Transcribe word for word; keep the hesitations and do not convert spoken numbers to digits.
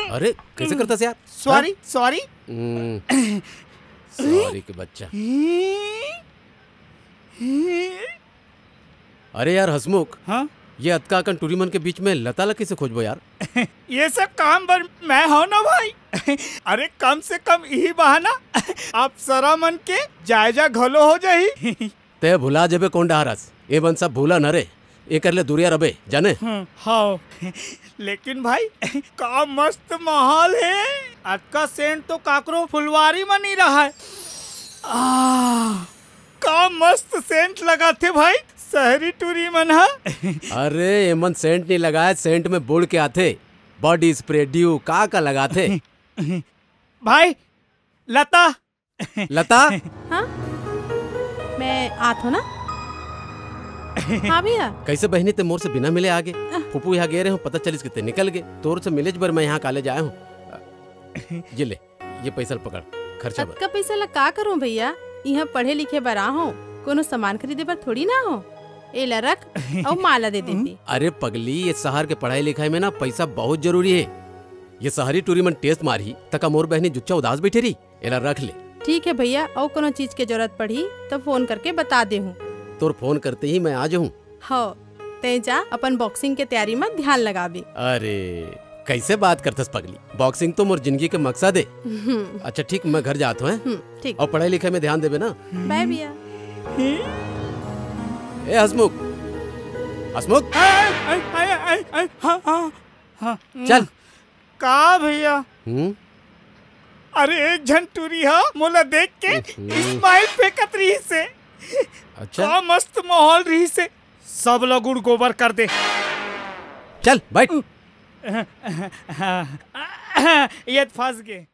अरे, कैसे करता से यार? सॉरी, हाँ? सॉरी। हम्म, सॉरी के बच्चा। अरे यार हसमुख, हाँ? ये अतका अकन टूरी मन के बीच में लता ला कैसे खोजबो यार? ये सब काम बर मैं हूं ना भाई। अरे कम से कम यही बहाना अप्सरा मन के जायजा घलो हो जाही। ते भुला जबे कौन डहारस? ए मन सब भूला न रे, एकर ले दूरिया रबे, जाने? हम्म, हाँ। लेकिन भाई, का मस्त माहौल हे। अतका सेंट तो काकरो फुलवारी म नहीं रहा है। आह, का मस्त सेंट लगाथे भाई, शहरी टूरी मन ह। अरे, एमन सेंट नहीं लगाए, सेंट में बुड़ के आथे। बॉडी स्प्रे, ड्यू, का का लगाथे। भाई, लता। लता? हाँ? मैं आत हूँ ना। हाँ भैया। कैसे बहिनी, ते मोर से बिना मिले आ गे? फूफू यहाँ गे रहे हूँ, पता चलिस कि ते निकल गे। तोर से मिलेच बर मैं यहाँ कॉलेज आया हूँ। ये ले, ये पैसा ल पकड़, खर्चा बर। अतका पैसा ला का करूँ भैया? यहाँ पढ़े लिखे बर आ हूँ, कोनो सामान खरीदे बर थोड़ी ना हूँ। एला रख, अउ माँ ला दे देती। अरे पगली, ये शहर के पढ़ाई लिखाई में ना पैसा बहुत जरूरी है। ये शहरी टूरी मन टेस्ट मारही, त का मोर बहिनी जुच्चा उदास बैठे रही? एला रख ले। ठीक है भैया, अउ कोनो चीज के जरूरत पड़ही त फोन करके बता देहूँ। तोर फोन करते ही मैं आ जाहूँ। हव, तैं जा, अपन बॉक्सिंग के तैयारी म ध्यान लगाबे। अरे, कैसे बात करथस पगली? बॉक्सिंग तो मोर जिंदगी के मकसद है। हम्म। अच्छा ठीक, मैं घर जात हूँ, हैं? हम्म, ठीक। अउ पढ़ाई लिखाई में ध्यान देबे ना। बाय भैया। ए हसमुख, हसमुख। आय, आय, आय, आय, आय, हाँ, हाँ, हाँ। चल। का भैया? हम्म? अरे, एक झन टूरी ह मोला देख के हम्म। स्माइल फेंकत रहिस हे। अच्छा। का मस्त माहौल रहिस हे। सब ला गुड़ गोबर कर दे। चल, बैठ। ये फंस गे।